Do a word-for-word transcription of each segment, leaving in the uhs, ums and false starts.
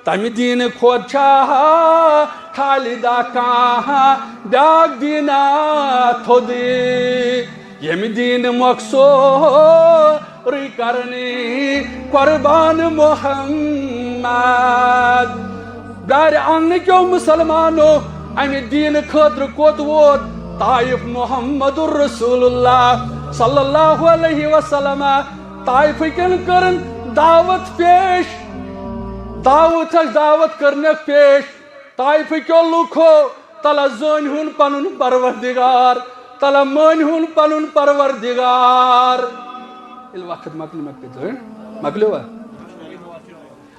تمہِ دیٖنہٕ کھۄتہٕ چھا خالدا کانٛہہ بیٛاکھ دیٖنا تھوٚد؟ ییٚمہِ دیٖنہٕ مۄکھ سورُے کرنی قربان محمد۔ بیارِ آنگنہٕ کیو مسلمانو، امہِ دیٖنہٕ خٲطرٕ کوٚت ووت طائف محمد رسول اللہ صلی اللہ علیہ وسلم؟ طائفہٕ کٮ۪ن کٔرٕن دعوت پیش، دعوت ہس دعوت کٔرنکھ پیش۔ طائفہٕ کیو لوٗکو، تلہ زٲنۍ ہُن پنُن پروردگار، تلہ مٲنۍ ہُن پنُن پروردگار۔ ییٚلہِ وقت مۄکلہِ مےٚ پتہٕ، ہہ؟ مۄکلیوا؟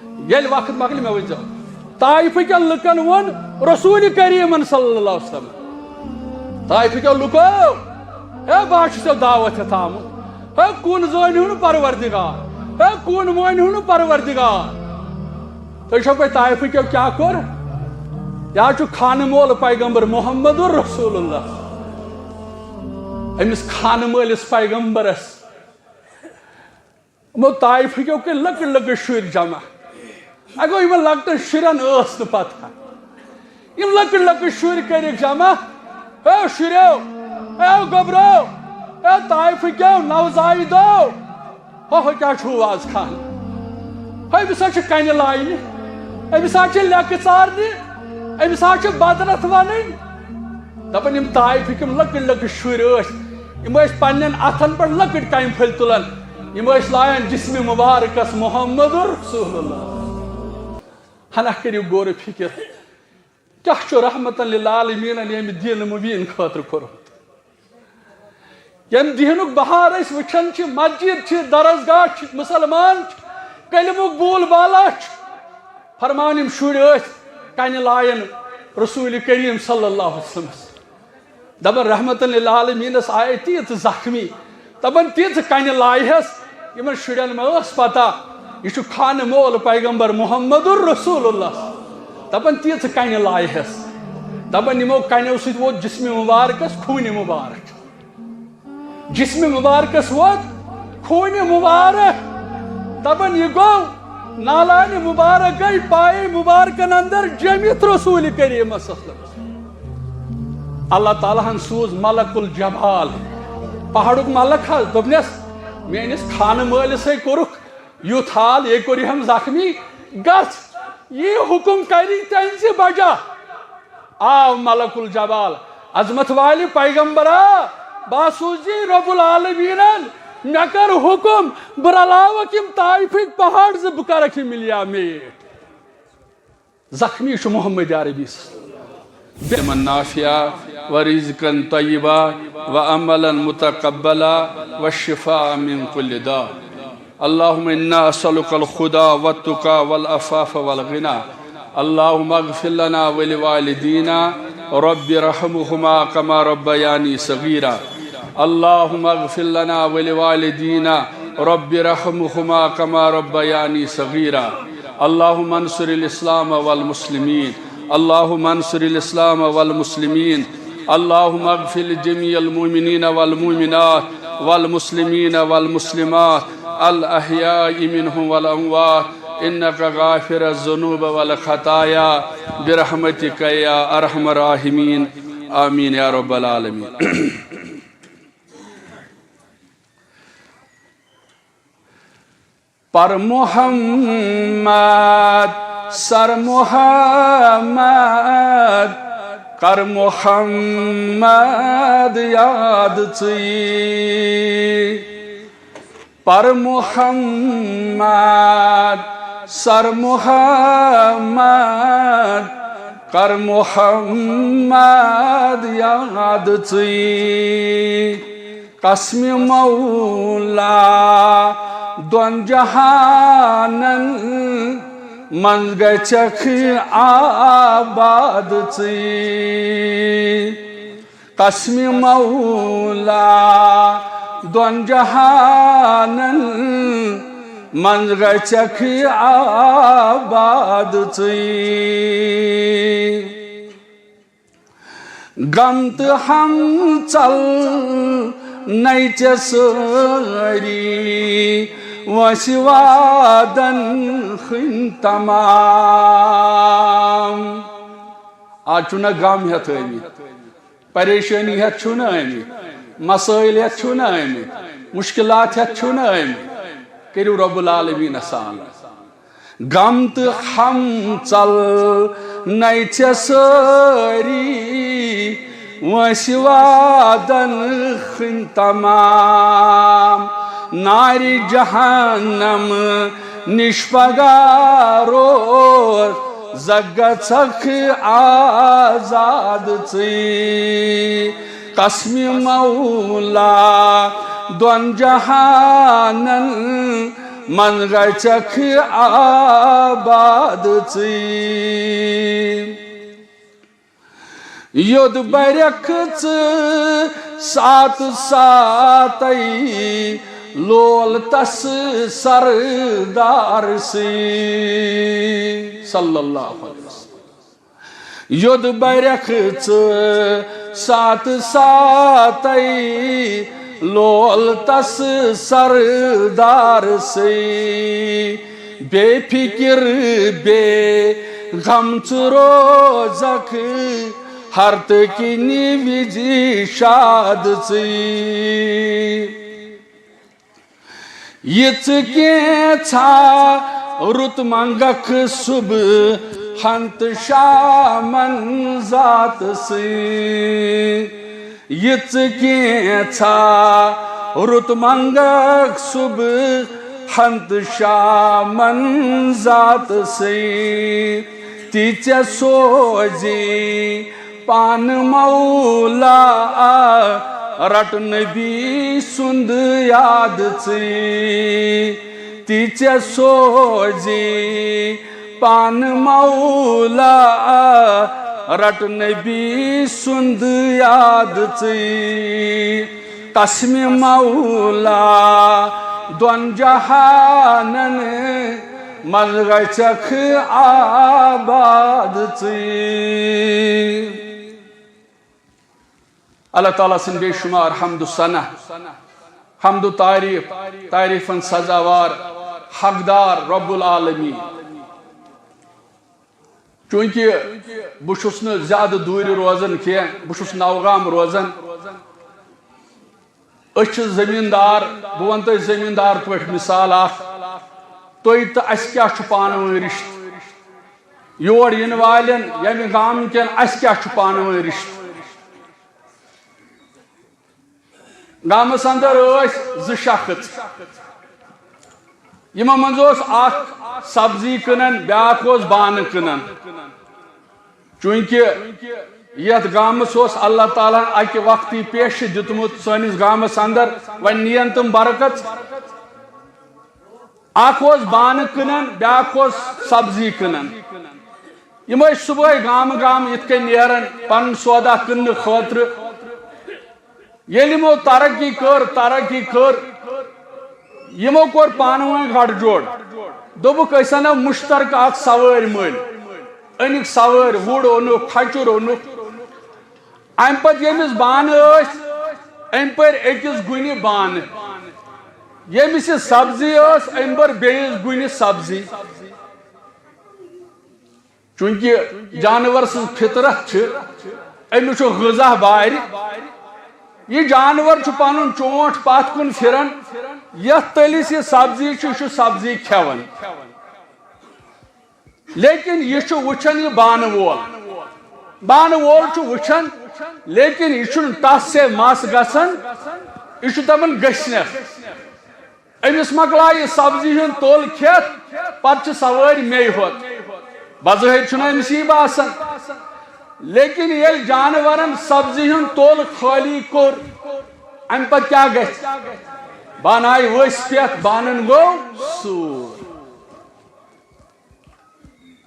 ییٚلہِ وقت مۄکلہِ مےٚ ؤنۍزیو۔ طائفہٕ کٮ۪ن لُکن ووٚن رسول کریٖمن صلی اللہ علیہ وسلم۔ طائفہٕ کٮ۪و لُکو، ہے، بہٕ ہا چھُسو دعوت ہٮ۪تھ آمُت۔ ہے، کُن زٲنۍ ہُن پروردگار؟ ہے، کُن مٲنۍ ہُن پروردگار؟ تُہۍ چھو پَے طائفہٕ کیو کیٛاہ کوٚر؟ یا چھُ خانہٕ مول پیغمبر محمد رسول اللہ۔ أمِس خانہٕ مٲلِس پیغمبرس یِمو طائفہٕ کیو کٔرۍ لۄکٕٹۍ لۄکٕٹۍ شُرۍ جمع۔ اگو یِمن لۄکٹٮ۪ن شُرٮ۪ن ٲس نہٕ پتہ۔ یِم لۄکٕٹۍ لۄکٕٹۍ شُرۍ کٔرِکھ جمع۔ اے شُرٮ۪و، اے گوٚبرو، اے طائفہٕ کیو نوزائیدو، ہو ہو کیٛاہ چھُو آز کھان؟ ہے أمِس ہا چھِ کنہِ لاینہِ، أمِس ہا چھِ لیٚکہٕ ژارنہِ، أمِس ہا چھِ بدرتھ ونٕنۍ۔ دپان یِم طائفٕکۍ یِم لۄکٕٹۍ لۄکٕٹۍ شُرۍ ٲسۍ، یِم ٲسۍ پننٮ۪ن اتھن پٮ۪ٹھ لۄکٕٹۍ کنہِ پھٔلۍ تُلان، یِم ٲسۍ لایان جسمِ مبارکس محمد رسول اللہ۔ ہنا کٔرِو غور و فکر، کیٛاہ چھُ رحمتن للعالمینن ییٚمہِ دیٖنہٕ مُبیٖن خٲطرٕ کوٚرمُت؟ ییٚمہِ دیٖنُک بہار أسۍ وٕچھان چھِ، مسجد چھِ، درسگاہ چھِ، مُسلمان چھِ، کلمُک بول بالا چھُ۔ فرمان یِم شُرۍ ٲسۍ کنہِ لایان رسول کریم صلی اللہ علیہ وسلمس۔ دپان رحمتن للعالمینس آیہِ تیٖژ زخمی، دپان تیٖژ کنہِ لایہس، یِمن شُرٮ۪ن ما ٲس پتہ یہِ چھُ خانہٕ مول پیغمبر محمد رسول اللہ؟ دپان تیٖژ کنہِ لایہس، دپان یِمو کنیو سۭتۍ ووت جسمِ مبارکس خوٗنہِ مبارک۔ جسمِ مبارکس ووت خوٗنہِ مبارک۔ دپان یہِ گوٚو نالانِ مبارک گٔے پایے مبارکن اندر جٔمِتھ رسول کریمس صلی اللہ علیہ وسلم۔ اللہ تعالیٰ ہن سوٗز ملک الجبال، پہاڑُک ملک حظ، دوٚپنس، میٲنِس خانہٕ مٲلِسے کوٚرُکھ یُتھ حال، یے کوٚر یِہم زخمی، گژھ، یی حکم کری تہنزِ بجا۔ آو ملک الجبال، عظمت والہِ پیغمبرا، باسوزی رب العالمینن، مےٚ کر حکم، بہٕ رلاوکھ یِم طائفٕکۍ پہاڑ زٕ، بہٕ کرکھ یِم ملیا میٹ۔ زخمی چھُ محمد عربی۔ علما نافعا ورزقا طیبا وعملا متقبلا وشفاء من كل داء۔ اللهم إنا أسألك الهدى والتقى والعفاف والغنى۔ اللهم اغفر لنا ولوالدينا رب ارحمهما كما ربياني صغيرا۔ اللهم اغفر لنا ولوالدينا رب ارحمهما كما ربياني صغيرا۔ اللهم انصر الإسلام والمسلمين۔ اللهم انصر الإسلام والمسلمين۔ اللهم اغفر لجميع المؤمنين والمؤمنات والمسلمين والمسلمات الأحياء منهم والأموات إنك غافر الذنوب والخطايا برحمتك يا أرحم الراحمين۔ آمين يا رب العالمين۔ پر محمد، سر محمد، کر محمد یاد ژٕے۔ پر محمد، سر محمد، کر محمد یاد ژٕے۔ قسمِ مولا دۄن جہانن منٛز گژھکھ آباد ژٕے۔ قسمِ مولا دۄن جہانن منٛز گژھکھ آباد ژٕے۔ غم تہٕ ہم ژل نَے ژےٚ سٲری، وٲنٛسہِ وادن ہٕنٛدۍ تمام۔ آز چھُنہ غم ہٮ۪تھ ٲمٕتۍ، پریشٲنی ہٮ۪تھ چھُنہ ٲمٕتۍ، مسٲیل ہٮ۪تھ چھُنہ ٲمٕتۍ، مشکلات ہٮ۪تھ چھُنہ ٲمٕتۍ۔ کٔرِو رب العالمینس سان۔ غم تہٕ ہم ژلنَے ژےٚ سٲری، وٲنٛسہِ وادن ہٕنٛدۍ تمام۔ نارِ جہنم نِش پگاہ روز زکھ گژھکھ آزاد ژٕے۔ قسمِ مولا دۄن جہانن منٛز گژھکھ آباد ژٕے۔ یوٚد برکھ ژٕ ساتہٕ ساتَے لول تس سردار سٕے۔ صلی اللہ علیہ وسلم۔ یوٚد برکھ ژٕ ساتہٕ ساتَے لول تس سردار سٕے۔ بے فکر بے غم ژٕ روزکھ ہر تہٕ کِنہِ وِزِ شاد ژٕے۔ یہِ ژٕ کینٛژھا رُت منٛگکھ صُبحن تہٕ شامن ذات سٕے۔ یہِ ژٕ کینٛژھا رُت منٛگکھ صُبحن تہٕ شامن ذات سٕے۔ تی ژےٚ سوزی پانہٕ مولا، رٹ نبی سُنٛد یاد ژٕے۔ تی ژےٚ سوزی پانہٕ مولا، رٹ نبی سُنٛد یاد ژٕے۔ قسمِ مولا دۄن جہانن منٛز گژھکھ آباد ژٕے۔ اللہ تعالیٰ سٕنٛدۍ بے شمار حمد و ثنا، حمد و تعریف، تعریفن سزاوار، حقدار رب العالمین۔ چونکہ بہٕ چھُس نہٕ زیادٕ دوٗرِ روزان کینٛہہ، بہٕ چھُس نوگام روزان۔ أسۍ چھِ زٔمیٖندار، بہٕ وَنہٕ تۄہہِ زٔمیٖندار پٲٹھۍ مثال اکھ۔ تُہۍ تہٕ اَسہِ کیٛاہ چھُ پانہٕ ؤنۍ رِشتہٕ؟ یور یِنہٕ والٮ۪ن، ییٚمہِ گامہٕ کٮ۪ن، اَسہِ کیٛاہ چھُ پانہٕ ؤنۍ رِشتہٕ؟ گامس اندر ٲسۍ زٕ شخص، یِمن منٛز اوس اکھ سبزی کٕنان، بیاکھ اوس بانہٕ کٕنان۔ چونکہ یتھ گامس اوس اللہ تعالیٰ ہن اکہِ وقتی پیشہِ دیُتمُت سٲنِس گامس اندر، وۄنۍ نِین تِم برکت۔ اکھ اوس بانہٕ کٕنان، بیاکھ اوس سبزی کٕنان۔ یِم ٲسۍ صبحٲے گامہٕ گامہٕ یِتھ کٔنۍ نیران پنُن سودا کٕننہٕ خٲطرٕ۔ ییٚلہِ یِمو ترقی کٔر، ترقی کٔر، یِمو کوٚر پانہٕ ؤنۍ گٹھ جوڑ۔ دوٚپُکھ، "أسۍ اَنو مُشترکہٕ اکھ سوٲرۍ مٔلۍ۔" أنِکھ سوٲرۍ، وُڑ اوٚنُکھ، کھچُر اوٚنُکھ۔ اَمہِ پتہٕ ییٚمِس بانہٕ ٲسۍ، أمۍ پٔرۍ أکِس گُنہِ بانہٕ۔ ییٚمِس یہِ سبزی ٲس، أمۍ بٔر بیٚیِس گُنہِ سبزی۔ چونکہ جانور سٕنٛز فطرت چھِ، أمِس چھُ غذا بارِ۔ یہِ جانور چھُ پنُن چونٛٹھ پتھ کُن پھِران، یتھ تٔلِس یہِ سبزی چھُ، یہِ چھُ سبزی کھٮ۪وان۔ لیکن یہِ چھُ وٕچھان یہِ بانہٕ وول۔ بانہٕ وول چھُ وٕچھان، لیکن یہِ چھُنہٕ تس سے مس گژھان، یہِ چھُ دپان، "گٔژھنس۔" أمِس مۄکلایہِ یہِ سبزی ہُنٛد توٚل کھٮ۪تھ، پتہٕ چھِ سوٲرۍ مے ہوت۔ بظٲہِر چھُنہٕ أمِس یی باسان، لیکن ییٚلہِ جانورن سبزی ہُنٛد توٚل خٲلی کوٚر، امہِ پتہٕ کیٛاہ گژھِ؟ بانہٕ آیہِ ؤسۍ پٮ۪تھ، بانن گوٚو سوٗر۔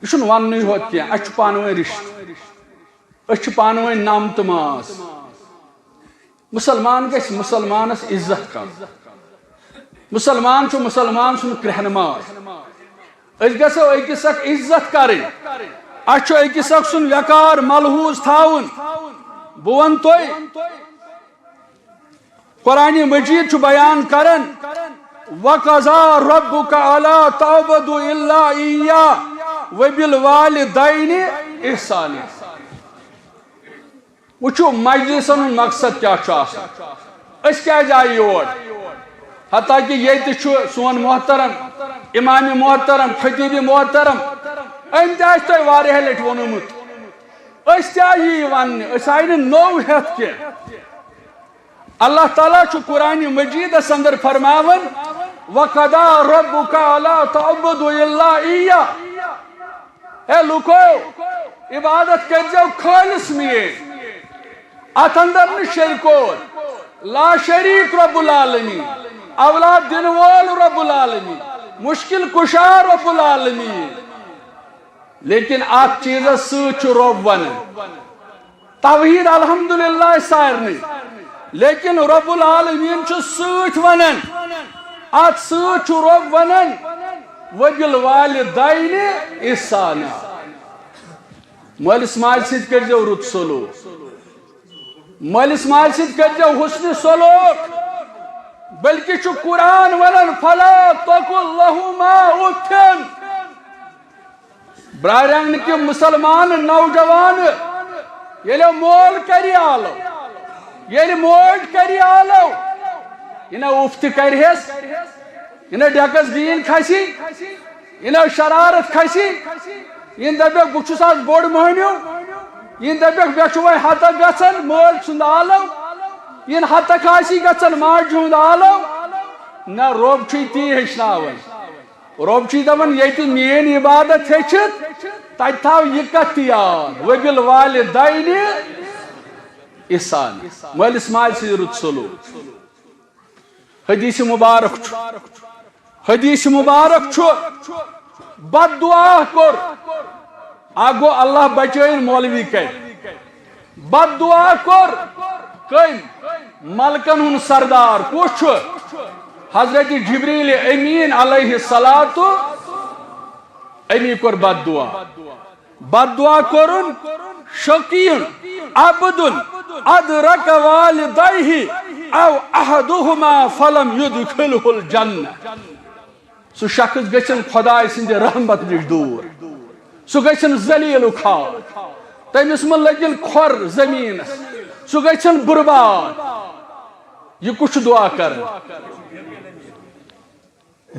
یہِ چھُنہٕ وننُے ہوت کینٛہہ، اَسہِ چھُ پانہٕ ؤنۍ رِشتہٕ، أسۍ چھِ پانہٕ ؤنۍ نم تہٕ ماس۔ مُسلمان گژھِ مُسلمانس عزت کرُن۔ مُسلمان چھُ مُسلمان سُنٛد کرٛہنہٕ ماز۔ أسۍ گژھو أکِس اکھ عزت کرٕنۍ۔ اَسہِ چھُ أکِس اکھ سُنٛد وقار ملحوظ تھاوُن۔ بہٕ وَنہٕ تۄہہِ، قرآن مجید چھُ بیان کران، وقضى ربك ألا تعبدوا إلا إياه وبالوالدين إحسانا۔ وٕچھِو، مجلسن ہُنٛد مقصد کیٛاہ چھُ آسان؟ أسۍ کیٛازِ آیہِ یور؟ حتیٰ کہ ییٚتہِ چھُ سون محترم امام محترم، خطیب محترم، أمۍ تہِ آسہِ تۄہہِ واریاہ لٹہِ ووٚنمُت۔ أسۍ تہِ آیہِ یی وننہِ، أسۍ آیہِ نہٕ نوٚو ہٮ۪تھ کینٛہہ۔ اللہ تعالیٰ چھُ قرآن مجیدس اندر فرماوان، "وقضى ربك ألا تعبدوا إلا إياه"۔ اے لوکو، عبادت کٔرۍزیو خٲلص میٲنۍ، اتھ اندر نہٕ شریکوت، لا شریک رب العالمین، اولاد دِنہٕ وول رب العالمین، مشکل کشا رب العالمین۔ لیکن اتھ چیزس سۭتۍ چھُ رب ونان۔ توحید الحمدللہ سارنٕے، لیکن رب العالمین چھُ سۭتۍ ونان، اتھ سۭتۍ چھُ رب ونان، "وبالوالدین احسانا"۔ مٲلِس ماجہِ سۭتۍ کٔرۍزیو رُت سلوک، مٲلِس ماجہِ سۭتۍ کٔرۍزیو حسن سلوک، بلکہِ چھُ قرآن ونان، "فلا تقل لهما أف"۔ برارن کہ مسلمان نوجوان، ییٚلہِ مول کرِ آلو، ییٚلہِ موج کرِ آلو، یہِ نہ اُف تہِ کرِہس، یہِ نہ ڈیکس دیٖن کھسی، یہِ نہ شرارت کھسی، یہِ نہٕ دپیکھ، "بہٕ چھُس آز بوٚڑ مٔہنیو"، یہِ نہٕ دپیکھ، "مےٚ چھُ وۄنۍ ہتک گژھان، مٲلۍ سُنٛد آلو"، یہِ نہٕ ہتک آسی گژھان، ماجہِ ہُنٛد آلو۔ نہ، رۄب چھُے تی ہیٚچھناوان۔ رۄب چھُے دپان، ییٚتہِ میٲنۍ عبادت ہیٚچھِتھ، تتہِ تھاو یہِ کتھ تہِ یاد، "وبالوالدین احسان"، مٲلِس ماجہِ سۭتۍ رُت سلوک۔ حدیث مبارک چھُ، حدیث مبارک چھُ، بد دعا کوٚر، اکھ گوٚو اللہ بچٲیِن مولوی کرِ، بد دعا کوٚر کٔمۍ؟ ملکن ہُنٛد سردار کُس چھُ؟ حضرت جبریل امین علیہ الصلوۃ، أمی کوٚر بد دعا۔ بد دعا کوٚرُن، "شقی عبد ادرک والدیہ او احدہما فلم یدخلہ الجنہ"۔ سُہ شخص گژھن خدائے سٕنٛدِ رحمت نِش دوٗر، سُہ گژھن ذلیل و خوار، تٔمِس مہ لٔگِن کھۄر زٔمیٖنس، سُہ گژھن برباد۔ یہِ کُس چھُ دعا کران؟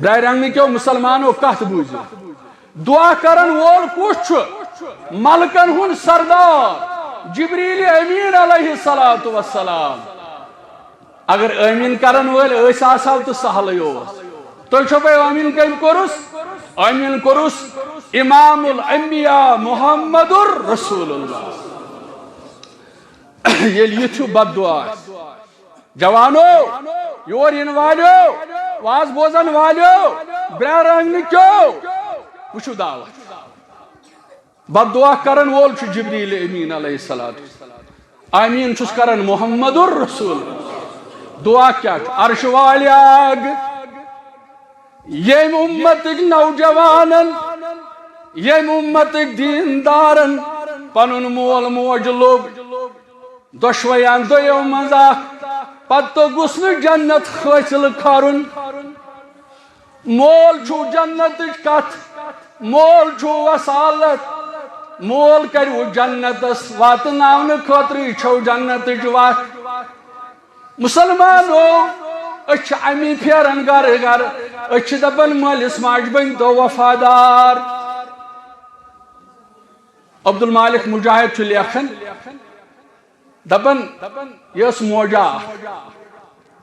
برارنگنہٕ کیو مسلمانو، کتھ بوٗزِو۔ دعا کرن وول کُس چھُ؟ ملکن ہُنٛد سردار جبریل امین علیہ الصلوۃ والسلام۔ اگر آمین کرن وٲلۍ ٲسۍ آسہو تہٕ سہلٕے اوس۔ تُہۍ چھِو پَے آمین کٔمۍ کوٚرُس؟ آمین کوٚرُس امام الانبیاء محمد رسول اللہ۔ ییٚلہِ یُتھ ہیوٗ بد دعا آسہِ، جوانو، یور یِنہٕ والیو، واز بوزن والیو، برارنگنہٕ کیو، وٕچھِو دعوت۔ بد دعا کرن وول چھُ جبریل امین علیہ الصلوۃ۔ آمین چھُس کران محمد الرسول۔ دعا کیٛاہ چھُ؟ عرش والیاگ، ییٚمۍ اُمتٕکۍ نوجوانن، ییٚمۍ اُمتٕکۍ دیٖندارن پنُن مول موج لوٚب، دۄشوَیَن دۄیو منٛز اکھ، پتہٕ توٚگُس نہٕ جنت حٲصِل کرُن۔ مول چھُو جنتٕچ کتھ، مول چھُو وصالت، مول کریو جنتس واتناونہٕ خٲطرٕ، یہِ چھو جنتٕچ وتھ۔ مسلمانو، أسۍ چھِ امی پھیران گرٕ گرٕ، أسۍ چھِ دپان مٲلِس ماجہِ بٔنۍ تو وفادار۔ عبدالمالک مجاہد چھُ لیکھان، دپان، یہِ ٲس موجا اکھ۔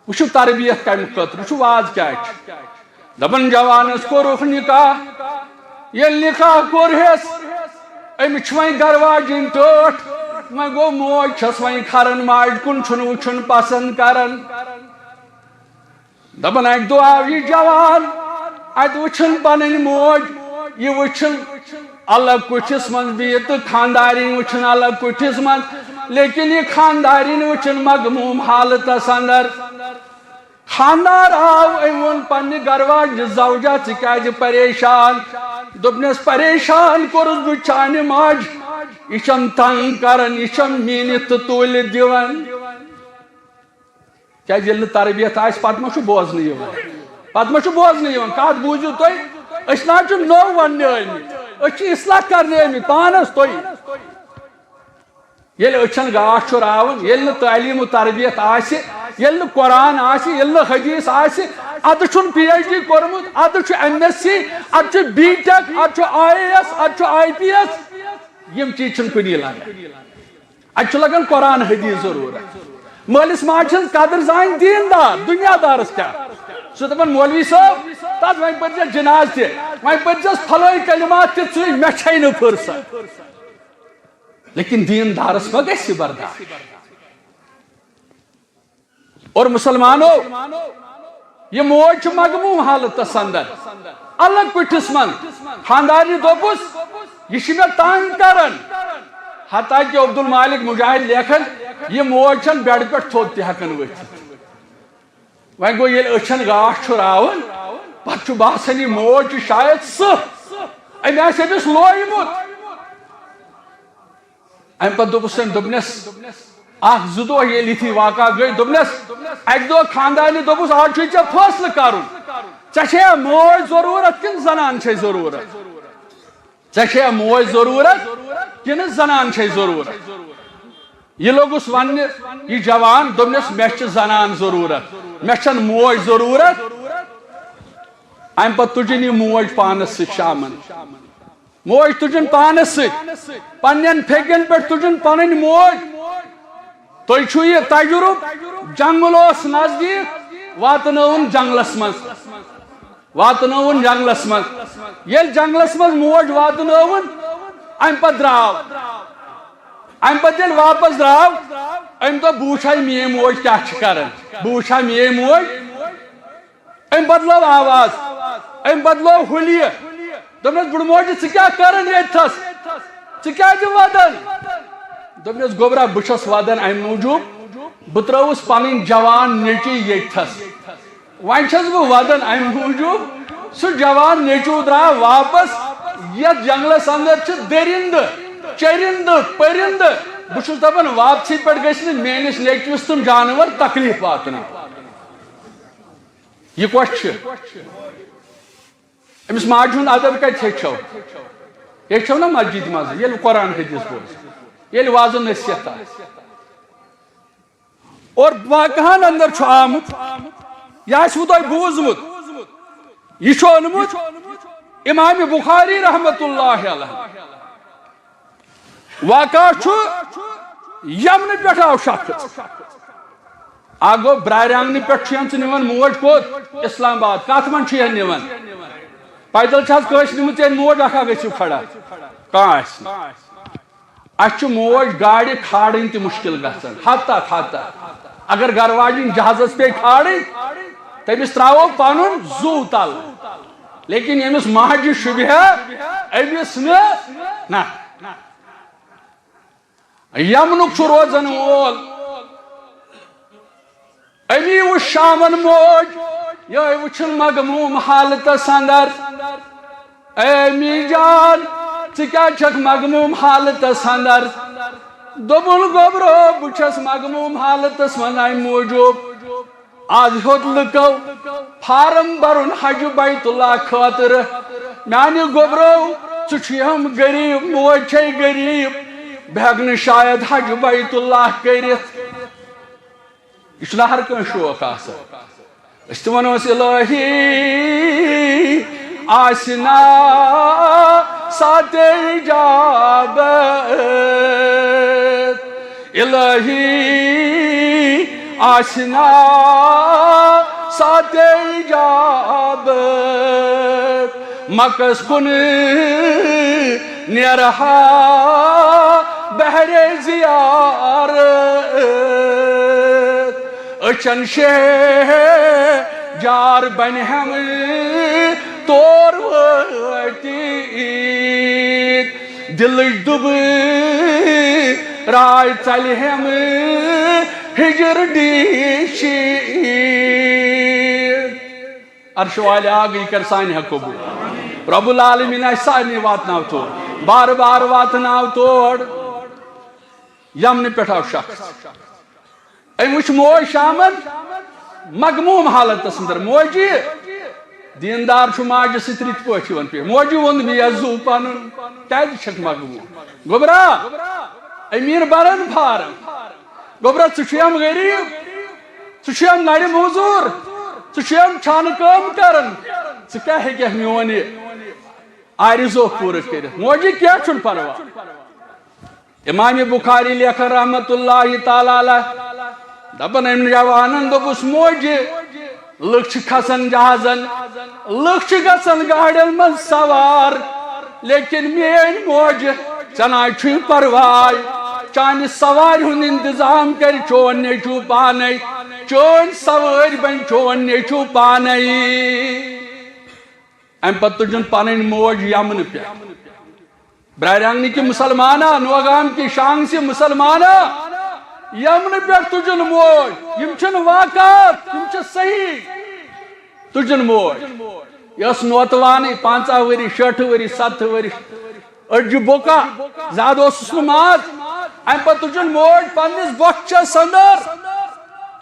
وٕچھِو تربیت کمہِ خٲطرٕ، وٕچھِو واز کیٛاہ چھِ۔ دپان، جوانس کوٚرُکھ نکاح، ییٚلہِ نکاح کوٚرہس، أمِس چھِ وۄنۍ گرٕ واجِنۍ ٹٲٹھ، وۄنۍ گوٚو موج چھس وۄنۍ کھران، ماجہِ کُن چھُنہٕ وٕچھُن پسند کران۔ دپان، اکہِ دۄہ آو یہِ جوان، اتہِ وٕچھن پنٕنۍ موج، یہِ وٕچھن الگ کُٹھِس منٛز بِہِتھ تہٕ خاندارِنۍ وٕچھن الگ کُٹھِس منٛز، لیکن یہِ خاندارِنۍ وٕچھن مغموم حالتس اندر۔ خاندار آو، أمۍ ووٚن پننہِ گرٕ واجنہِ زوجہ، "ژٕ کیازِ پریشان؟" دوٚپنس، "پریشان کوٚرُس بہٕ چانہِ ماجہِ، یہِ چھم تنگ کران، یہِ چھم میٖنِتھ تہٕ تُلِتھ دِوان۔" کیازِ ییٚلہِ نہٕ تربیت آسہِ، پتہٕ ما چھُ بوزنہٕ یِوان؟ پتہٕ ما چھُ بوزنہٕ یِوان؟ کتھ بوٗزِو تُہۍ؟ أسۍ نہ حظ چھِ نوٚو وننہِ ٲمٕتۍ، أسۍ چھِ اصلاح کرنہِ ٲمٕتۍ پانس تُہۍ۔ ییٚلہِ أچھن گاش چھُ راوان، ییٚلہِ نہٕ تعلیٖم و تربیت آسہِ، ییٚلہِ نہٕ قرآن آسہِ، ییٚلہِ نہٕ حدیث آسہِ، ادٕ چھُن پی ایچ ڈی کوٚرمُت، ادٕ چھُ ایم ایس سی، ادٕ چھُ بی ٹیک، ادٕ چھُ آی اے ایس، ادٕ چھُ آی پی ایس۔ یِم چیٖز چھِنہٕ کُنی لگان۔ اتہِ چھُ لگان قرآن حدیث ضروٗرت۔ مٲلِس ماجہِ ہٕنٛز قدٕر زانہِ دیٖندار، دُنیا دارس کیٛاہ؟ سُہ دپان، "مولوی صٲب، تتھ وۄنۍ پٔرۍزٮ۪س جناز تہِ، وۄنۍ پٔرۍزٮ۪س پھلٲنۍ کلمات تہِ ژٕے، مےٚ چھے نہٕ فرصت۔" لیکن دیٖندارس ما گژھِ یہِ برداش؟ اور مسلمانو، یہِ موج چھِ مغموم حالتس اندر، الگ کُٹھِس منٛز۔ خاندارنہِ دوٚپُس، "یہِ چھِ مےٚ تنگ کران۔" حتیٰ کہ عبدالمالک مجاہد لیکھان، یہِ موج چھَنہٕ بیڈ پٮ۪ٹھ تھوٚد تہِ ہٮ۪کان ؤتھِتھ۔ وۄنۍ گوٚو، ییٚلہِ أچھن گاش چھُ راوان، پتہٕ چھُ باسان، یہِ موج چھِ شاید سٕہہ، أمۍ آسہِ أمِس لویمُت۔ امہِ پتہٕ دوٚپُس أمۍ، دوٚپنس، اکھ زٕ دۄہ ییٚلہِ یِتھی واقعہ گٔے، دوٚپنس، اکہِ دۄہ خاندارنہِ دوٚپُس، "آز چھُے ژےٚ فٲصلہٕ کرُن، ژےٚ چھےٚ موج ضروٗرت کِنہٕ زنان چھے ضروٗرت؟ ژےٚ چھےٚ موج ضروٗرت کِنہٕ زنان چھے ضروٗرت؟" یہِ لوٚگُس وننہِ، یہِ جوان، دوٚپنس، "مےٚ چھِ زنان ضروٗرت، مےٚ چھَنہٕ موج ضروٗرت۔" امہِ پتہٕ تُجِن یہِ موج پانس سۭتۍ شامن۔ موج تُجِن پانس سۭتۍ، پننٮ۪ن پھیٚکٮ۪ن پٮ۪ٹھ تُجِن پنٕنۍ موج۔ تُہۍ چھُو یہِ تجرُب، جنگل اوس نزدیٖک، واتنٲوُن جنگلس منٛز، واتنٲوُن جنگلس منٛز۔ ییٚلہِ جنگلس منٛز موج واتنٲوُن، امہِ پتہٕ درٛاو۔ امہِ پتہٕ ییٚلہِ واپس درٛاو، أمۍ دوٚپ، "بہٕ وٕچھٕ ہا میٛٲنۍ موج کیٛاہ چھِ کران، بہٕ وٕچھٕ ہا میٛٲنۍ موج۔" أمۍ بدلٲو آواز، أمۍ بدلٲو حُلیہِ۔ دوٚپنَس، "بُڈٕ موجہِ، ژٕ کیٛاہ کران ییٚتھَس؟ ژٕ کیٛازِ وَدان؟" دوٚپنَس، "گوٚبرا، بہٕ چھَس وَدان اَمہِ موٗجوٗب، بہٕ ترٛٲوٕس پَنٕنۍ جوان نیٚچی ییٚتھَس۔ وۄنۍ چھَس بہٕ وَدان اَمہِ موٗجوٗب، سُہ جوان نیٚچوٗ درٛاو واپَس۔ یَتھ جنٛگلَس اَندَر چھِ دٔرِنٛدٕ، چٔرِنٛدٕ، پٔرِنٛدٕ۔ بہٕ چھُس دَپان، واپسٕے پٮ۪ٹھ گژھِ نہٕ میٛٲنِس نیٚچوِس تِم جانوَر تکلیٖف واتناوٕنۍ۔" یہِ کۄس چھِ؟ أمِس ماجہِ ہُنٛد ادب کتہِ ہیٚچھو؟ ہیٚچھو نا مسجد منٛز، ییٚلہِ قرآن حدیث بوزِ، ییٚلہِ وعظ و نصیحت آسہِ۔ اور واقعہن اندر چھُ آمُت، یہِ آسِوٕ تۄہہِ بوٗزمُت، یہِ چھُ اوٚنمُت امام بخاری رحمتہ اللہ علیہ۔ واقعہ چھُ یمنہٕ پٮ۪ٹھ آو شخص۔ اکھ گوٚو برارِ آنگنہٕ پٮ۪ٹھ چھُ یَن ژٕ نِوان موج کوٚت؟ اسلام آباد۔ کتھ منٛز چھُ یَن نِوان؟ پیدل چھِ حظ کٲنٛسہِ نِمٕژ یَن موج؟ اکھ اکھ گٔژھِو کھڑا، کانٛہہ آسہِ نہٕ۔ اَسہِ چھُ موج گاڑِ کھالٕنۍ تہِ مُشکل گژھان، حتیٰ حتیٰ اگر گرٕ واجِنۍ جہازس پیٚیہِ کھالٕنۍ، تٔمِس ترٛاوو پنُن زُو تل۔ لیکن ییٚمِس ماجہِ شوٗبہِ ہا، أمِس نہٕ۔ نہ۔ یمنُک چھُ روزن وول۔ أمی وُچھ شامن موج، یِہوٚے وُچھُن مغموم حالتس اندر۔ اے أمی جان، ژٕ کیٛازِ چھکھ مغموم حالتس اندر؟ دوٚپُن، گوٚبرو، بہٕ چھَس مغموم حالتس منٛز اَمہِ موٗجوٗب۔ آز ہیوٚت لُکو فارم برُن حج بیت اللہ خٲطرٕ۔ میانہِ گوٚبرو، ژٕ چھُے ہم غریب، موج چھے غریب، بہٕ ہٮ۪کہٕ نہٕ شاید حج بیت اللہ کٔرِتھ۔ یہِ چھُنہ ہر کٲنٛسہِ شوق آسان۔ أسۍ تہِ وَنو أسۍ، الہی آسہِ نا ساتھ اجابت، الہی آسہِ نا ساتھ اجابت، مکس کُن نیرہا بہر زیارت۔ أچھن شہجار بنہِ ہم تور وٲتِتھ۔ دِلٕچ دُبہٕ راے ژلہِ ہم ہِجر ڈیٖشِتھ۔ عرش والیا گٔے کر سانہِ ہا قبول۔ رب العالمین آسہِ سارنٕے واتناو تور۔ بار بار واتناو تور۔ یمنہٕ پٮ۪ٹھ آو شخص۔ أمۍ وٕچھ موج شامن مغموم حالتس اندر۔ موجی، دیندار چھُ ماجہِ سۭتۍ رٕتۍ پٲٹھۍ یِوان پیش۔ موجہِ ووٚن مےٚ زُو پنُن، کیازِ چھکھ مغموم؟ گوٚبرا، امیر بنن فارم۔ گوٚبرا، ژٕ چھُیم غریب، ژٕ چھُیم نرِ موزوٗر، ژٕ چھُیم چھانہٕ کٲم کران، ژٕ کیٛاہ ہیٚککھ میون یہِ آرزو پوٗرٕ کٔرِتھ؟ موجہِ، کینٛہہ چھُنہٕ پرواے۔ امام بخاری لیکھان رحمت اللہ تعالی علیہ، دپان أمۍ جوانن دوٚپُس، موجہِ، لُکھ چھِ کھسان جہازن، لُکھ چھِ گژھان گاڑٮ۪ن منٛز سوار، لیکن میٲنۍ موج، ژےٚ نہ چھُے پرواے، چانہِ سوارِ ہُنٛد انتظام کرِ چون نیٚچو پانے، چٲنۍ سوٲرۍ بنہِ چون نیٚچو پانے۔ امہِ پتہٕ تُجن پنٕنۍ موج یمنہٕ پٮ۪ٹھ۔ برارانگنی کی مسلمانہ، نوگام کی شانگ سے مسلمانہ، یمنہٕ پٮ۪ٹھ تُجن موج۔ یِم چھِنہٕ واقعات، یِم چھِ صحیح۔ تُجن موج۔ یہِ ٲس نوتوانٕے، پنٛژاہ ؤری، شیٹھ ؤری، ستتھ ؤری۔ أڈجہِ بوکا، زیادٕ اوسُس نہٕ ماز۔ امہِ پتہٕ تُجن موج پننِس بۄچھِ اندر۔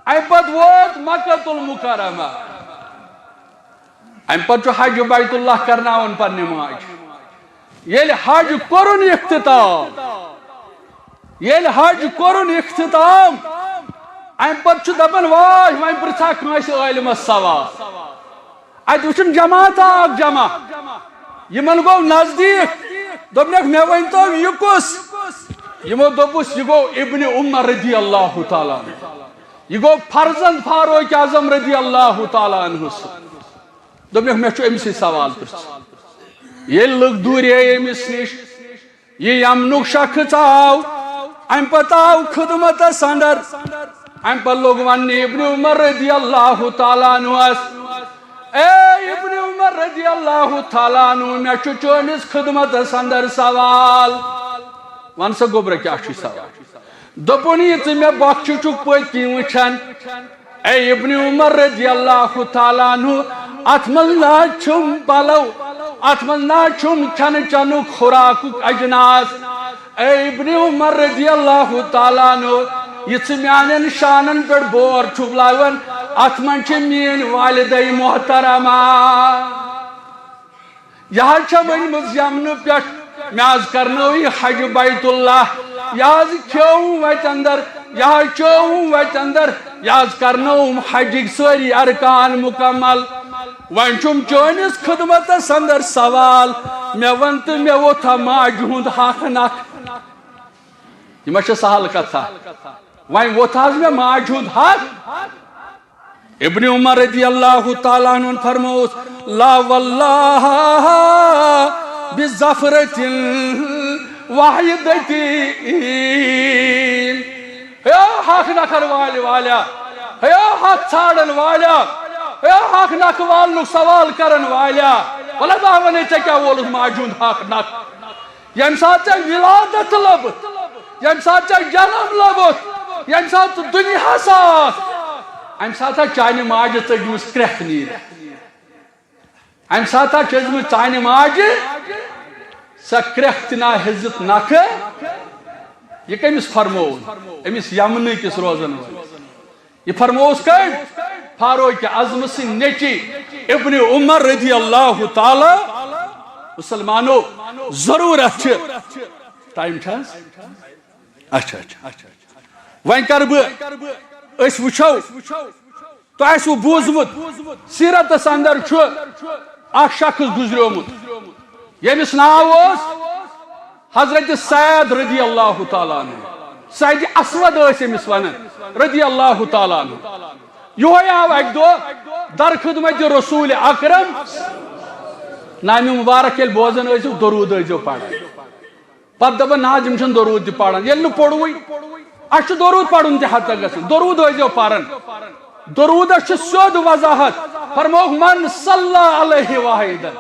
امہِ پتہٕ ووت مکہ المکرمہ۔ امہِ پتہٕ چھُ حج بیت اللہ کرناوان پننہِ ماجہِ۔ ییٚلہِ حج کوٚرُن اختتام، ییٚلہِ حج کوٚرُن اختتام، امہِ پتہٕ چھُ دپان، واے، وۄنۍ پرژھا کٲنٛسہِ عٲلمس سوال۔ اتہِ وٕچھُن جماعت اکھ جمع، یِمن گوٚو نزدیٖک، دوٚپنکھ، مےٚ ؤنۍ تو، یہِ کُس؟ یِمو دوٚپُس، یہِ گوٚو ابن عمر رضی اللہ تعالیٰ عنہ۔ یہِ گوٚو فرزند فاروق اعظم رضی اللہ تعالیٰ عنہ سُنٛد۔ دوٚپنکھ، مےٚ چھُ أمِسٕے سوال پرژھُن۔ ییٚلہِ لُکھ دوٗرے أمِس نِش، یہِ یمنُک شخص آو، امہِ پتہٕ آو خدمتس اندر۔ امہِ پتہٕ لوٚگ وننہِ ابن عمر رضی اللہ تعالیٰ عنہس، اے ابن عمر رضی اللہ تعالیٰ عنہ، مےٚ چھُ چٲنِس خدمتس اندر سوال۔ ون سا گوٚبرا، کیٛاہ چھُے سوال؟ دوٚپُن، یہِ ژٕ مےٚ بۄچھِ چھُکھ پٔتۍ کِنۍ وٕچھان، اے ابن عمر رضی اللہ تعالیٰ عنہ، اتھ منٛز نہ چھُم پلو، اتھ منٛز نہ چھُم کھٮ۪نہٕ چٮ۪نُک خوراکُک اجناس۔ اے ابن عمر رضی اللہ تعالیٰ عنہ، یہِ ژٕ میانٮ۪ن شانن پٮ۪ٹھ بور چھُکھ لاگان، اتھ منٛز چھِ میٲنۍ والدے محترمہ۔ یہِ حظ چھےٚ ؤنمٕژ یمنہٕ پٮ۪ٹھ، مےٚ حظ کرنٲو یہِ حج بیت اللہ، یہِ حظ کھیوم وتہِ اندر، یہِ حظ چوم وتہِ اندر، یہِ حظ کرنٲوم حجٕکۍ سٲری ارکان مکمل۔ وۄنۍ چھُم چٲنِس خدمتس اندر سوال، مےٚ ون تہٕ، مےٚ ووٚتھا ماجہِ ہُنٛد حق نکھ؟ یہِ ما چھےٚ سہل کتھا؟ وۄنۍ ووٚتھ حظ مےٚ ماجہِ ہُنٛد حق۔ ابن عمر رضی اللہ تعالیٰ عنہ فرموس، لا واللہ بظفرة واحدة۔ ہے حق نکھن والہِ والیا، ہے حق ژھانڈن والیا، ہے حق نکھٕ والنُک سوال کرن والیا، ولا بہٕ ونے ژےٚ کیٛاہ وولُتھ ماجہِ ہُنٛد حق نکھ۔ ییٚمہِ ساتہٕ ژےٚ ولادت لوٚبُتھ، ییٚمہِ ساتہٕ ژےٚ جنم لوٚبُتھ، ییٚمہِ ساتہٕ ژٕ دُنیاہس آکھ، امہِ ساتہٕ ہا چانہِ ماجہِ ژٔجمٕژ کرٛٮ۪کھ نیٖرِتھ۔ امہِ ساتہٕ ہا چھِ ٲسمٕژ چانہِ ماجہِ سۄ کرٛٮ۪کھ تہِ نا ہیٚژٕتھ نکھٕ۔ یہِ کٔمِس فرمووُن؟ أمِس یمنہٕ کِس روزن وٲلِس۔ یہِ فرمووُس کٔمۍ؟ فاروق اعظم سٕنٛدۍ نیٚچی ابن عمر رضی اللہ تعالیٰ۔ مسلمانو، ضروٗرت چھِ۔ ٹایم چھا حظ؟ اچھا، اچھا۔ وۄنۍ کر بہٕ، أسۍ وٕچھو، تۄہہِ آسِوٕ بوٗزمُت، سیرتس اندر چھُ اکھ شخص گُزریومُت، ییٚمِس ناو اوس حضرت سعد رضی اللہ تعالیٰ عنہ۔ سعد اسود ٲسۍ أمِس ونان رضی اللہ تعالیٰ عنہ۔ یِہوٚے آو اکہِ دۄہ در خدمت رسول اکرم، نامہِ مبارک ییٚلہِ بوزان ٲسِو، درود ٲسۍزیو پران۔ پتہٕ دپان، نہ حظ، یِم چھِنہٕ درود تہِ پران۔ ییٚلہِ نہٕ پوٚروُے، اَسہِ چھُ درود پرُن تہِ حتہ گژھان۔ درود ٲسۍزیو پران۔ درودس چھِ سیوٚد وضاحت۔ فرمووُکھ، من صلی علیہ واحدہ،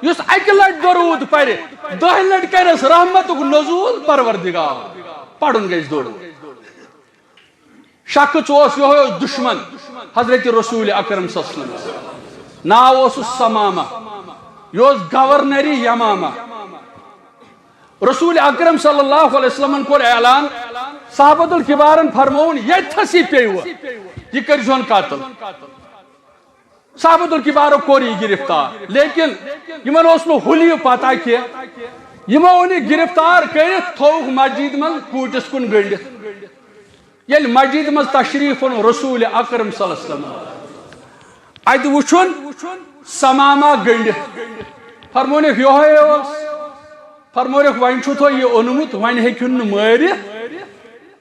یُس اکہِ لٹہِ درود پرِ، دَہہِ لٹہِ کرٮ۪س رحمتُک نزول پروردگار۔ پرُن گژھِ درود۔ شخص اوس، یِہوٚے اوس دشمن حضرت رسول اکرم صلی اللہ علیہ وسلم۔ ناو اوسُس ثمامہ، یہِ اوس گورنر یمامہ۔ رسول اکرم صلی اللہ علیہ وسلمن کوٚر اعلان، صحابۃ الکبارن فرمووُن، ییٚتھس یہِ پیٚیہِ، یہِ کٔرۍزِہون قتل۔ صحابت الکبارو کوٚر یہِ گرفتار، لیکن یِمن اوس نہٕ ہُلہِ یہِ پتہ کینٛہہ۔ یِمو اوٚن یہِ گرفتار کٔرِتھ، تھووُکھ مسجد منٛز کوٗٹِس کُن گٔنڈِتھ۔ ییٚلہِ مسجد منٛز تشریف اوٚن رسول اکرم صلی اللہ علیہ وسلم، اتہِ وُچھُن ثمامہ گٔنڈِتھ، فرمونکھ، یِہوٚے اوس۔ فرمونکھ، وۄنۍ چھُو تۄہہِ یہِ اوٚنمُت، وۄنۍ ہیٚکِہُن نہٕ مٲرِتھ۔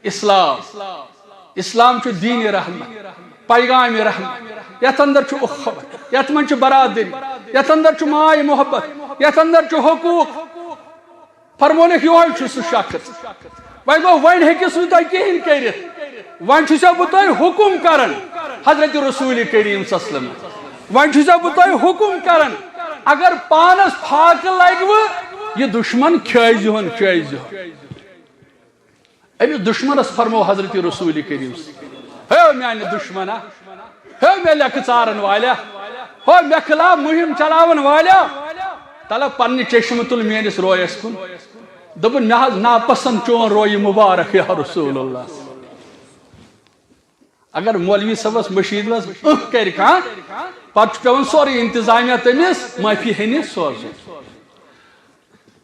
اسلام، اسلام چھُ دین رحمت، پیغام رحمت، یتھ اندر چھُ اخوت، یتھ منٛز چھُ برادری، یتھ اندر چھُ ماے محبت، یتھ اندر چھُ حقوق۔ فرمونکھ، یِہوٚے چھُ سُہ شخص۔ وۄنۍ گوٚو، وۄنۍ ہیٚکِس نہٕ تۄہہِ کِہیٖنۍ کٔرِتھ۔ وۄنۍ چھُسو بہٕ تۄہہِ حُکُم کران، حضرت رسول کریم صلی اللہ علیہ وسلم۔ وۄنۍ چھُسو بہٕ تۄہہِ حُکُم کران، اگر پانس فاقہٕ لگوٕ، یہِ دُشمن کھیٲوزِہون، کھیٲوزِہون۔ أمِس دُشمنس فرمو حضرت رسول کریم صلی اللہ علیہ وسلم، ہے میانہِ دُشمنا، ہے مےٚ لیٚکھٕ ژارن والیا، ہو مےٚ خلاف مُہِم چلاون والیا، تلہ پننہِ چشمہٕ تُل میٲنِس رویس کُن۔ دوٚپُن، مےٚ حظ ناپسند چون رویہِ مُبارک یا رسول اللہ۔ اگر مولوی صٲبس مٔشیٖد منٛز أہ کرِ کانٛہہ، پتہٕ چھُ پٮ۪وان سورُے انتظامیہ تٔمِس معٲفی ہیٚنہِ سوزُن۔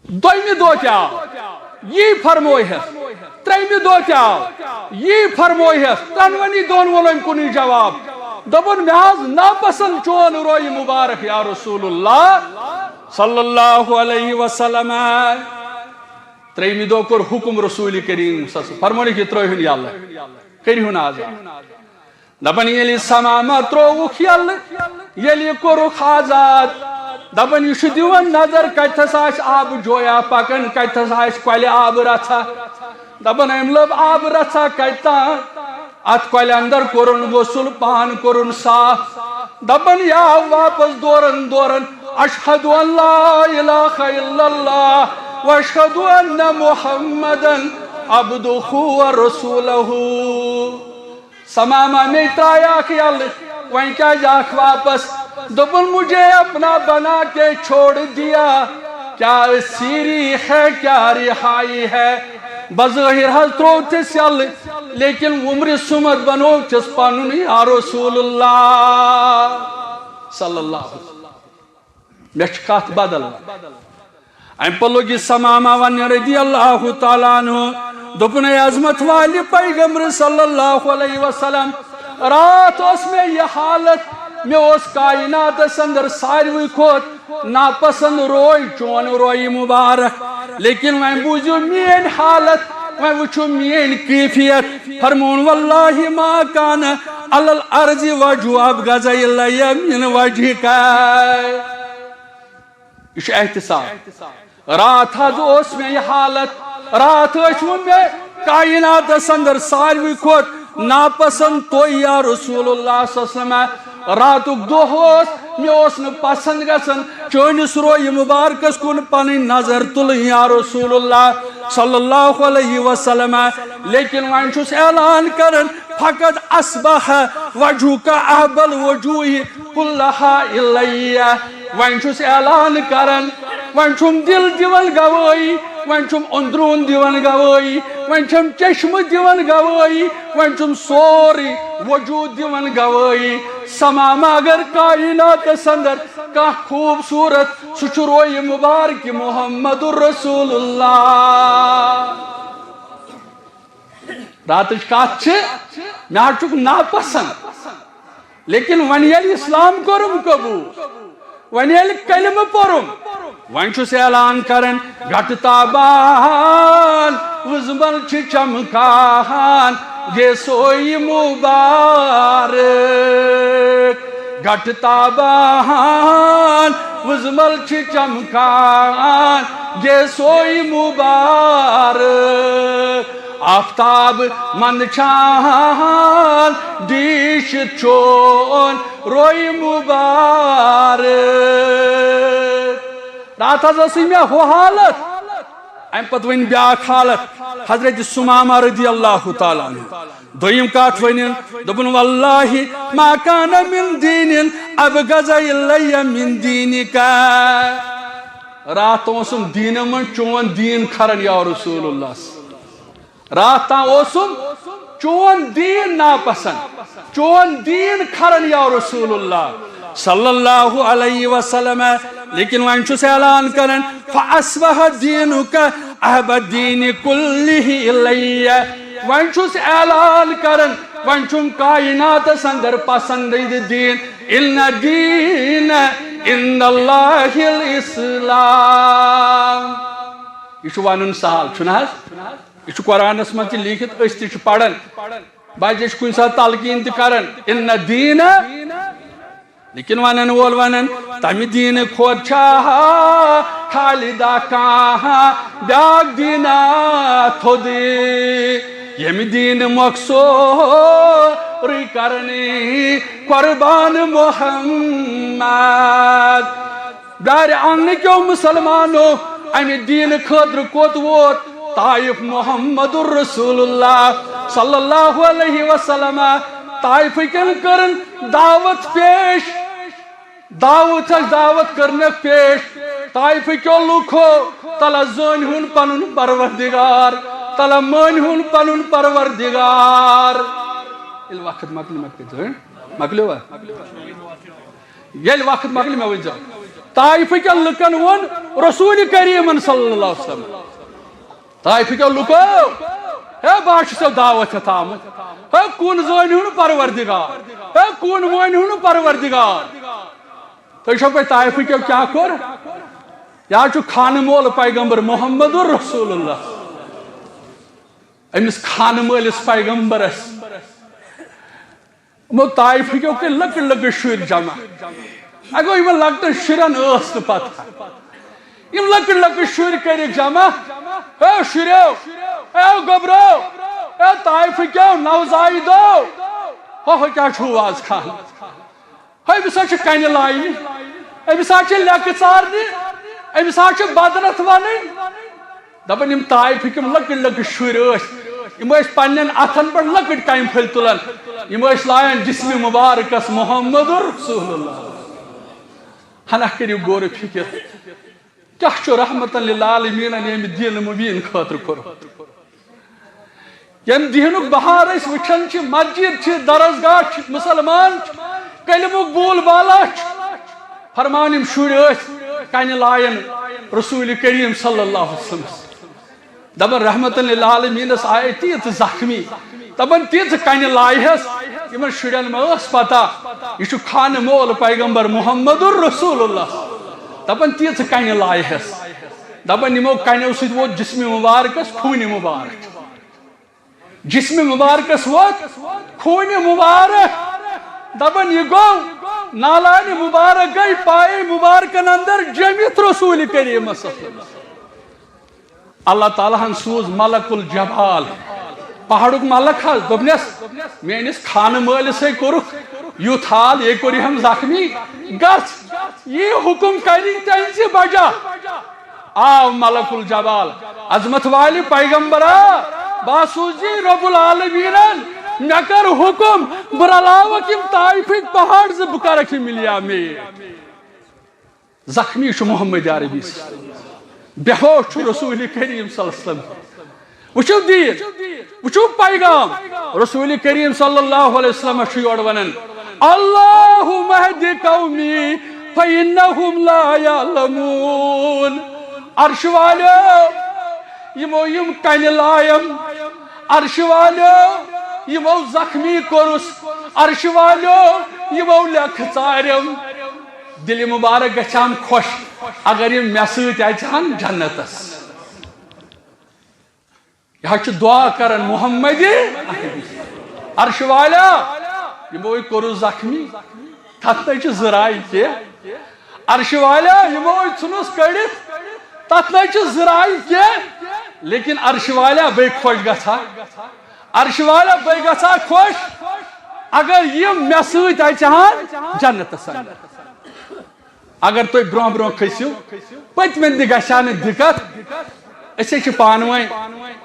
دوٚیمہِ دۄہ تہِ آو، یی فرموو ہٮ۪س۔ ترٛیٚیمہِ دۄہ تہِ آو، یی فرموو ہٮ۪س۔ ترٛٮ۪نوٕنی دۄہن ووٚن أمۍ کُنُے جواب۔ دوٚپُن، مےٚ حظ ناپسند چون رویہِ مُبارک یا رسول اللہ صلی اللہ علیہ وسلم۔ ترٛیٚیمہِ دۄہ کوٚر حُکُم رسول کریم صلی اللہ علیہ وسلم، فرمونکھ، یہِ ترٛٲوہُن یَلہٕ، کٔرِہُن آزاد۔ دَپان، ییٚلہِ ثمامہ ترٛووُکھ یَلہٕ، ییٚلہِ یہِ کوٚرُکھ آزاد، دَپان، یہِ چھُ دِوان نظر کَتِتھَس آسہِ آبہٕ جویا پَکان، کَتِتھَس آسہِ کۄلہِ آبہٕ رَژھا۔ دَپان، أمۍ لٔب آبہٕ رَژھا کَتہِ تام؟ اَتھ کۄلہِ اَندَر کوٚرُن غسل، پان کوٚرُن صاف۔ دَپان، یہِ آو واپَس دوران دوران، اشہد ان لا الہ الا اللہ و اشہد ان محمدن عبدہ و رسولہ۔ ثمامہ، مے ترٛایاکھ یَلہٕ، وۄنۍ کیٛازِ آکھ واپس؟ دوٚپُن، مجھے اپنا بنا کے چھوڑ دیا، کیا سیری ہے کیا رہائی ہے؟ بظٲہِر حظ ترٛوو تِس یَلہٕ، لیکن وُمرِ سُمت بنوو تِس پنُن یا رسول اللہ صلی اللہ علیہ وسلم۔ مےٚ چھِ کتھ بدل۔ امہِ پتہٕ لوٚگ یہِ ثمامہ وننہِ رضی اللہ تعالیٰ عنہ، دوٚپُن، اے عظمت والہِ پیغمبر صلی اللہ علیہ وسلم، راتھ ٲس مےٚ یہِ حالت، مےٚ اوس کائناتس اندر ساروٕے کھۄتہٕ ناپسند روے چون رویہِ مبارک، لیکن وۄنۍ بوٗزِو میٲنۍ حالت، وۄنۍ وٕچھِو میٲنۍ کیفیت۔ فرمون، واللہ ما کان علی الارض وجہ ابغض الیہ من وجہک۔ یہِ چھُ احتساب۔ راتھ حظ اوس مےٚ یہِ حالت، راتھ ٲسۍ وۄنۍ مےٚ کائناتس اندر ساروٕے کھۄتہٕ ناپسند تُہۍ یا رسول اللہ صلی اللہ علیہ وسلم۔ راتُک دۄہ اوس، مےٚ اوس نہٕ پسند گژھان چٲنِس رویہِ مبارکس کُن پنٕنۍ نظر تُلٕنۍ یا رسول اللہ صلی اللہ علیہ وسلم۔ لیکن وۄنۍ چھُس اعلان کران، فقد اصبح وجہک احب الوجوہ کلہا الیہ۔ وۄنۍ چھُس اعلان کران، وۄنۍ چھُم دِل دِوان گوٲہی، وۄنۍ چھُم أنٛدروٗن دِوان گوٲہی، وۄنۍ چھَم چشمہٕ دِوان گوٲہی، وۄنۍ چھُم سورُے وجوٗد دِوان گوٲہی۔ ثمامہ اگر کائناتس اندر کانٛہہ خوٗبصوٗرت، سُہ چھُ رویہِ مُبارک محمد رسول اللہ۔ راتٕچ کتھ چھِ، مےٚ حظ چھُکھ ناپسند، لیکن وۄنۍ ییٚلہِ اسلام کوٚرُم قبوٗل، وۄنۍ ییٚلہِ کلمہٕ پوٚرُم، وۄنۍ چھُس اعلان کران، گٹہٕ تابان وُزمل چھِ چمکان، گے سویہِ مُبارک۔ گٹہٕ تابان وُزمل چھِ چمکان، گے سویہِ مُبارک۔ آفتاب منٛدچھان ڈیٖشِتھ چون رویہِ مُبارک۔ راتھ حظ ٲسٕے مےٚ ہُہ حالت، امہِ پتہٕ وۄنۍ بیٛاکھ حالت، حضرت ثمامہ رضی اللہ تعالیٰ عنہ۔ دوٚیِم کتھ ؤنِن، دوٚپُن، واللہ ما کان من دین ابغض الیہ من دینک۔ راتھ اوسُم دیٖنہٕ منٛز چون دیٖن کھران یا رسول اللہ۔ راتھ تام اوسُم چون دیٖن ناپسند، چون دیٖن کھران یا رسول اللہ۔ صلی اللہ علیہ وسلم۔ لیکن وۄنۍ چھُس اعلان کران، فاصبح دینک احب الدین کلہ الی۔ وۄنۍ چھُس اعلان کران، وۄنۍ چھُم کائناتس اندر پسندیدٕ دین، ان الدین عند اللہ الاسلام۔ یہِ چھُ ونُن سہل، چھُنہٕ حظ؟ یہِ چھُ قرآنس منٛز تہِ لیٖکھِتھ، أسۍ تہِ چھِ پران۔ بجے چھِ کُنہِ ساتہٕ تلقین تہِ کران، ان الدین۔ لیکن ونن وول ونن، تمہِ دین کھۄتہٕ چھا خالدا کانٛہہ بیاکھ دینا تھوٚد؟ ییٚمہِ دین مۄکھ سورُے کرنی قربان محمد۔ دارِ آنگنہٕ کیو مسلمانو، امہِ دین خٲطرٕ کوٚت ووت؟ طائف محمد رسول اللہ صلی اللہ علیہ وسلم۔ طائفٕکٮ۪ن کٔرٕن دعوت پیش، دعوت ہس دعوت کٔرنکھ پیش۔ طائفٕکیو لوٗکو، تلہ زٲنۍ ہُن پنُن پروردگار، تلہ مٲنۍ ہُن پنُن پروردگار۔ ییٚلہِ وقت مۄکلہِ، مۄکلہِ زٲنۍ، مۄکلیوا؟ ییٚلہِ وقت مۄکلہِ، مےٚ ؤنۍ زیو۔ طائفٕکٮ۪ن لُکن ووٚن رسول کریٖمن صلی اللہ علیہ وسلم۔ طائفٕکٮ۪و لُکو، ہے، بہٕ ہا چھُسو دعوت ہٮ۪تھ آمُت۔ ہے، کُن زٲنۍ ہُن پروردگار؟ ہے، کُن مٲنۍ ہُن پروردگار؟ تُہۍ چھو پَے طائفٕکٮ۪و کیٛاہ کوٚر؟ یا چھُ خانہٕ مول پیغمبر محمد رسول اللہ، أمِس خانہٕ مٲلِس پیغمبرس یِمو طائفٕکیو کٔرۍ لۄکٕٹۍ لۄکٕٹۍ شُرۍ جمع۔ اگو یِمن لۄکٹٮ۪ن شُرٮ۪ن ٲس نہٕ پتہ۔ یِم لۄکٕٹۍ لۄکٕٹۍ شُرۍ کٔرِکھ جمع۔ اے شُرٮ۪و، اے گوٚبرو، اے طائفٕکیو نوزائیدو، ہۄ ہۄ کیٛاہ چھُو آز کھان؟ ہے، أمِس ہا چھِ کنہِ لاینہِ، أمِس ہا چھِ لیٚکہٕ ژارنہِ، أمِس ہا چھِ بدرتھ ونٕنۍ۔ دپان یِم طائفٕکۍ یِم لۄکٕٹۍ لۄکٕٹۍ شُرۍ ٲسۍ، یِم ٲسۍ پننٮ۪ن اتھن پٮ۪ٹھ لۄکٕٹۍ کنہِ پھٔلۍ تُلان، یِم ٲسۍ لایان جسمِ مبارکس محمد رسول اللہ۔ ہنا کٔرِو غور و فکر، کیٛاہ چھُ رحمتاً للعالمین ییٚمہِ دین مبین خٲطرٕ کوٚرمُت؟ ییٚمہِ دینُک بہار أسۍ وٕچھان چھِ، مسجد چھِ، درسگاہ چھِ، مسلمان چھِ، کلمُک بول بالا چھُ۔ فرمان یِم شُرۍ ٲسۍ کنہِ لایان رسول کریم صلی اللہ علیہ وسلم۔ دپان رحمتاً للعالمینس آیہِ تیٖژ زخمی، دپان تیٖژ کنہِ لایہس، یِمن شُرٮ۪ن ما ٲس پتہ یہِ چھُ خانہٕ مول پیغمبر محمد رسول اللہ؟ دپان تیٖژ کنہِ لایہس، دپان یِمو کنیو سۭتۍ ووت جسمِ مبارکس خوٗنہِ مبارک۔ جسمِ مبارکس ووت خوٗنہِ مبارک۔ دپان یہِ گوٚو نالانہِ مبارک گٔے پایے مبارکن اندر جٔمِتھ رسول کریمس۔ اللہ تعالیٰ ہن سوٗز ملک الجبال، پہاڑُک ملک حظ، دوٚپنس، میٲنِس خانہٕ مٲلِسے کوٚرُکھ یُتھ حال، یے کوٚر یِہم زخمی، گژھ، یی حکم کرِ تٔمۍ زِ بجا۔ آو ملک الجبال، عظمت والہِ پیغمبرا، باسوزی رب العالمینن، مےٚ کر حکم، بہٕ رلاوکھ یِم طائفٕکۍ پہاڑ زٕ، بہٕ کرکھ یِم ملیا میٖٹھۍ۔ زخمی چھُ محمد عربی، بے ہوش چھُ رسول کریم صلی اللہ علیہ وسلم۔ وٕچھِو دین، وٕچھِو پیغام۔ رسول کریم صلی اللہ علیہ وسلم چھُ یورٕ ونان، اللہم اہد قومی فانہم لا یعلمون۔ عرش والیو، یِمو یِم کنہِ لایَم، عرش والیو، یِمو زخمی کوٚرُس، عرش والیو، یِمو لیکھٕ ژارٮ۪م۔ دِلہِ مبارک گژھِ ہم خۄش اگر یِم مےٚ سۭتۍ اژِ ہن جنتس۔ یہِ حظ چھُ دعا کران محمد عربی۔ عرش والا، یِمو ہے کوٚرُس زخمی، تتھ نَے چھِ زٕ راے کینٛہہ۔ عرش والا، یِمو ہے ژھُنُس کٔڑِتھ، تتھ نَے چھِ زٕ راے کینٛہہ۔ لیکن عرش والا بے خۄش گژھا، عرش والا بے گژھا خۄش اگر یِم مےٚ سۭتۍ اژِ ہن جنتس اندر۔ اگر تُہۍ برونٛہہ برونٛہہ کھٔسِو، پٔتمٮ۪ن تہِ گژھِ ہا نہٕ دِقت۔ أسۍ ہے چھِ پانہٕ ؤنۍ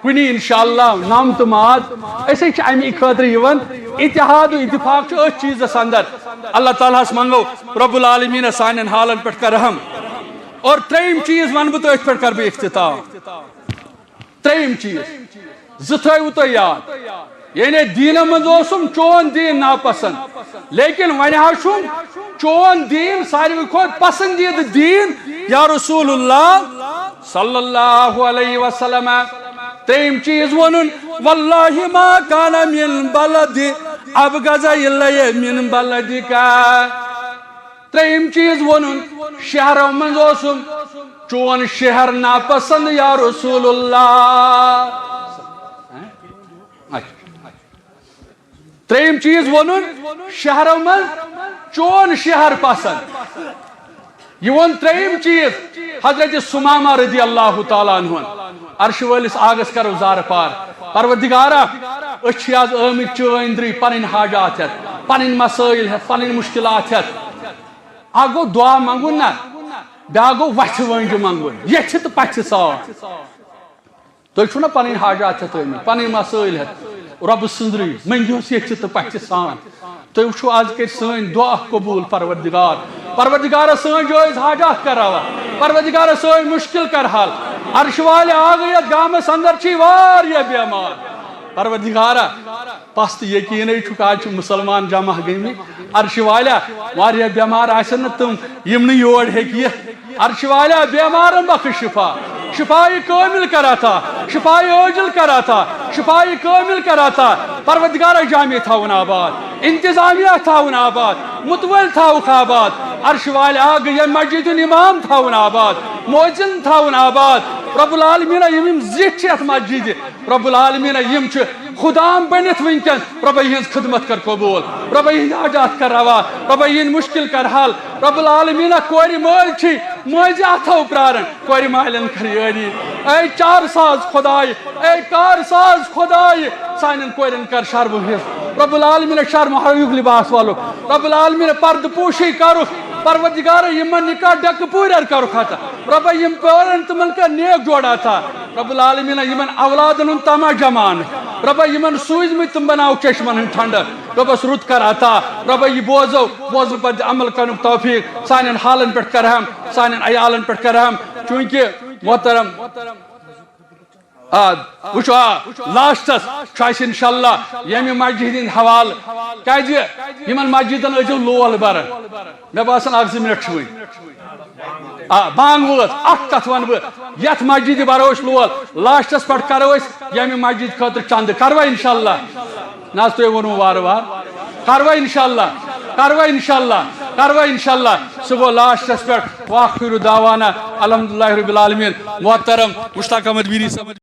کُنی انشاءاللہ نم تہٕ ماد، أسۍ ہے چھِ اَمی خٲطرٕ یِوان۔ اتحاد و اتفاق چھُ أتھۍ چیٖزس اندر۔ اللہ تعالیٰ ہس منٛگو رب العالمین سانٮ۪ن حالن پٮ۪ٹھ کر رحم۔ اور ترٛیٚیِم چیٖز ونہٕ بہٕ تہٕ أتھۍ پٮ۪ٹھ کر بہٕ اختتام۔ ترٛیٚیِم چیٖز، زٕ تھٲیِو تُہۍ یاد۔ یعنی دیٖنہٕ منٛز اوسُم چون دیٖن ناپسنٛد، لیکن وۄنۍ حظ چھُم چون دین ساروی کھۄتہٕ پسندیدٕ دین، یا رسول اللہ صلی اللہ علیہ وسلم۔ ترٛیٚیِم چیز ووٚنُن، واللہ ما کان من بلد ابغض الیہ من بلدک۔ ترٛیٚیِم چیز ووٚنُن، شہرو منٛز اوسُم چون شہر ناپسند، یا رسول اللہ۔ ترٛیٚیِم چیز ووٚنُن، شہرو منٛز چون شہر پسند۔ یہِ ووٚن ترٛیٚیِم چیز حضرت ثمامہ رضی اللہ تعالیٰ عنہ۔ عرشہِ وٲلِس آگس کرو زارٕ پار۔ پروردگارا، أسۍ چھِ آز آمٕتۍ چٲنۍ أنٛدرٕے پنٕنۍ حاجات ہٮ۪تھ، پنٕنۍ مسٲیل ہٮ۪تھ، پنٕنۍ مشکلات ہٮ۪تھ۔ اکھ گوٚو دعا منٛگُن نا، بیٛاکھ گوٚو وَژھِ وٲنٛجہِ منٛگُن، ییٚتھِ تہٕ پَژھِ سان۔ تُہۍ چھِو نا پنٕنۍ حاجات ہٮ۪تھ آمٕتۍ، پنٕنۍ مسٲیل ہٮ۪تھ رۄبہٕ سٕنٛدرٕے، مٔنٛگِو یوٚس ییٚتہِ تہٕ پَژھِ سان۔ تُہۍ وٕچھِو، آز کٔرۍ سٲنۍ دعا قبوٗل پروردگار۔ پروردگارا، سٲنۍ جٲیز حاجات کر روا۔ پروردگارا، سٲنۍ مُشکِل کر حل۔ عرشہِ والہِ، آ گٔے یَتھ گامَس اندر چھِ واریاہ بیمار۔ پروردگارا، پس تہٕ یقیٖنٕے چھُکھ، آز چھِ مُسلمان جمع گٔمٕتۍ۔ عرشہِ والیا، واریاہ بیمار آسن نہٕ تِم، یِم نہٕ یور ہیٚکہِ یِتھ۔ عرشہِ والیا، بیمارن بخش شفا، شفای کامل کر عطا، شفای عاجل کر عطا، شفای کامل کر عطا۔ پروردگارا، جامع تھاوُن آباد، انتظامیہ تھاوُن آباد، متوٲلۍ تھاوُکھ آباد۔ عرشہِ والیا، گٔے مسجد ہُنٛد امام تھاوُن آباد، مؤذن تھاوُن آباد۔ رب العالمین، یِم یِم زِٹھۍ چھِ یتھ مسجدِ، رب العالمین، یِم چھِ خدام بٔنِتھ وٕنکیٚن۔ رۄبہ، یِہٕنٛز خدمت کر قبوٗل۔ رۄبہ، یِہٕنٛدۍ حاجات کر روا۔ رۄبہ، یِہٕنٛدۍ مُشکِل کر حل۔ رب العالمین، کورِ مٲلۍ چھِ مٲنٛزِ اَتھو پرٛاران۔ کورِ مالٮ۪ن کر یٲری۔ اے چار ساز خۄداے، اے کار ساز خۄداے، سانٮ۪ن کورٮ۪ن کر شرمہٕ حِصہٕ۔ رب العالمین، شرمہٕ ہٲیُکھ لباس والُکھ۔ رب العالمین، پردٕ پوشی کرُکھ۔ پروردگار، یِمن نکاح ڈکہٕ پوٗرٮ۪ر کرُکھ عطا۔ رۄبہ، یِم پٲرن تِمن کر نیک جوڑ عطا۔ رب العالمین، یِمن اولادن ہُنٛد طمع جمان۔ رۄبہ، یِمن سوٗزمٕتۍ تِم بناوُکھ چشمن ہٕنٛدۍ ٹھنڈٕ۔ رۄبس رُت کر عطا۔ رۄبہ، یہِ بوزو، بوزنہٕ پتہٕ عمل کرنُک توفیق سانٮ۪ن حالن پٮ۪ٹھ کرہم، سانٮ۪ن عیالن پٮ۪ٹھ کرہم۔ چوٗنٛکہِ محترم، آ، وٕچھو، آ، لاسٹس چھُ اَسہِ انشاءاللہ ییٚمہِ مسجد ہٕنٛدۍ حوالہٕ، کیازِ یِمن مسجدن ٲسۍزیو لول بران۔ مےٚ باسان اکھ زٕ منٹ چھِ وٕنۍ۔ آ، بانگ وٲژ، اکھ کتھ ونہٕ بہٕ، یتھ مسجدِ برو أسۍ لول، لاسٹس پٮ۪ٹھ کرو أسۍ ییٚمہِ مسجد خٲطرٕ چندٕ، کروا انشاءاللہ؟ نہ حظ، تُہۍ ووٚنوُ وارٕ وارٕ۔ کروا انشاءاللہ، کروا انشاءاللہ، کروا انشاءاللہ۔ سُہ گوٚو لاسٹس پٮ۪ٹھ، واخر دعوانا الحمدللہ رب العالمین۔ محترم مشتاق احمد میری صٲب۔